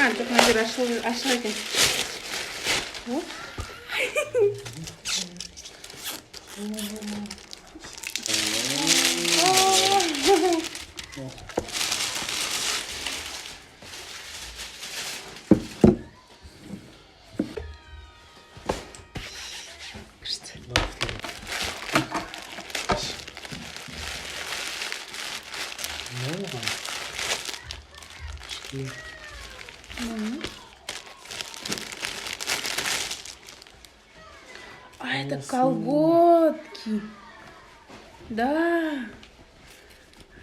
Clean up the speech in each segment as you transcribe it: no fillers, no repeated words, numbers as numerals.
А, жоқ, мына жер ашық екен. Оп. Күшті. Не болған? Ішкі. А, это колготки. Да.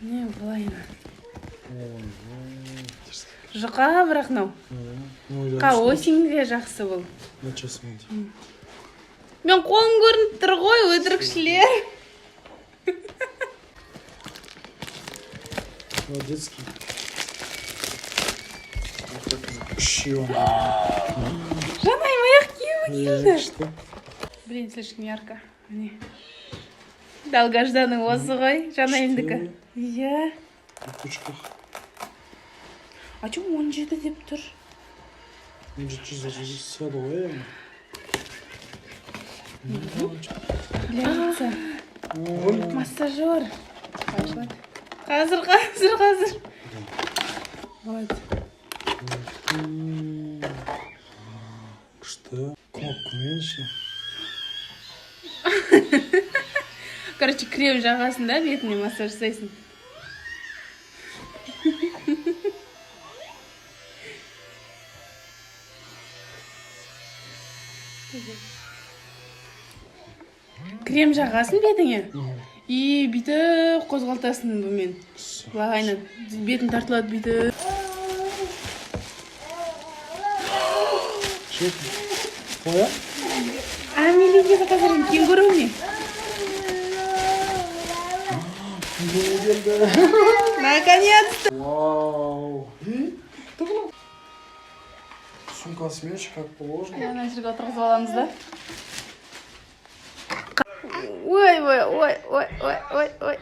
Не, былайына. Жұқа бірақ мынау. Қа осеньге жақсы бұл. Ничего. Мен қолым көрініп тұр ғой, өтірікшілер. Ну, детский. Үшеуі. Жанайым аяқ киімі келді. Что? Блин, слишком ярко. Міне. Долгожданный осы ғой, Жанайымдікі. Иә. На кучках. А че 17 деп тұр? 17 сияды ғой енді. Для лица. Массажер. Ашылады. Қазір, қазір, қазір. Вот. Күшті. Кнопкамен ше. Короче, крем жағасың да, бетіне массаж жасайсың. Крем жағасың бетіңе и бүйтіп қозғалтасың бұмен. Былайынан бетің тартылады бүйтіп. Ше. Қоя? Амелиге заказ берген кенгуру не? Не келді? Наконец-то! Вау. Сумкасымен ше, как положено. Ана жерге отырғызып аламыз да. Ой, ой, ой, ой, ой, ой, ой.